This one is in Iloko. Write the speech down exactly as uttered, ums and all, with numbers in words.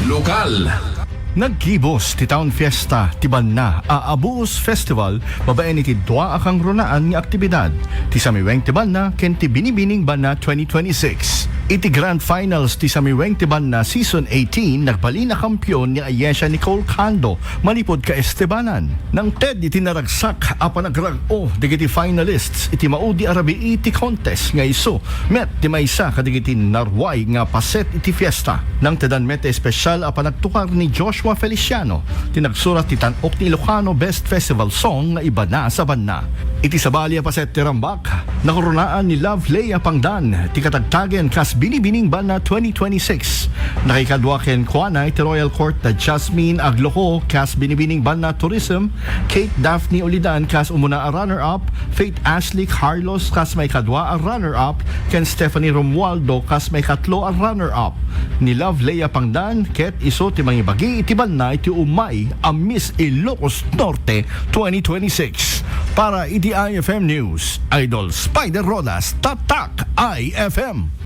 Lokal. Nagkibus ti Town Fiesta ti Banna a Abuos Festival babaen iti dua a kangrunaan nga aktibidad, ti Samiweng ti Banna ken ti Binibining Banna twenty twenty-six. Iti Grand Finals ti Samiweng ti Banna Season eighteen, nagbalin a kampiyon ni Ayesha Nicole Cando manipud ka-Estebanan. Nangted iti naragsak a panagrag-o dagiti finalists iti maudi a rabii ti contest nga isu met ti maysa kadagiti naruay nga paset iti fiesta. Nangtedan met ti espesyal a panagtukar ni Joshua Feliciano, ti nagsurat ti Tan-ok ni Ilocano Best Festival Song nga Ibana sa Banna. Iti sabali a paset ti rambak, nakurunaan ni Love Leia Pangdan ti katagtagen kas Binibining Banna twenty twenty-six. Nakaikadua kenkuana iti Royal Court da Jasmine Agloco kas Binibining Banna Tourism, Kate Daphne Ulidan kas umuna a runner-up, Faith Ashley Carlos kas maikadua a runner-up, ken Stephanie Romualdo kas maikatlo a runner-up. Ni Love Leia Pangdan ket isu ti mangibagi iti banna iti umay a Miss Ilocos Norte twenty twenty-six. Para iti I F M News, Idol Spider Rodas, Tatak I F M.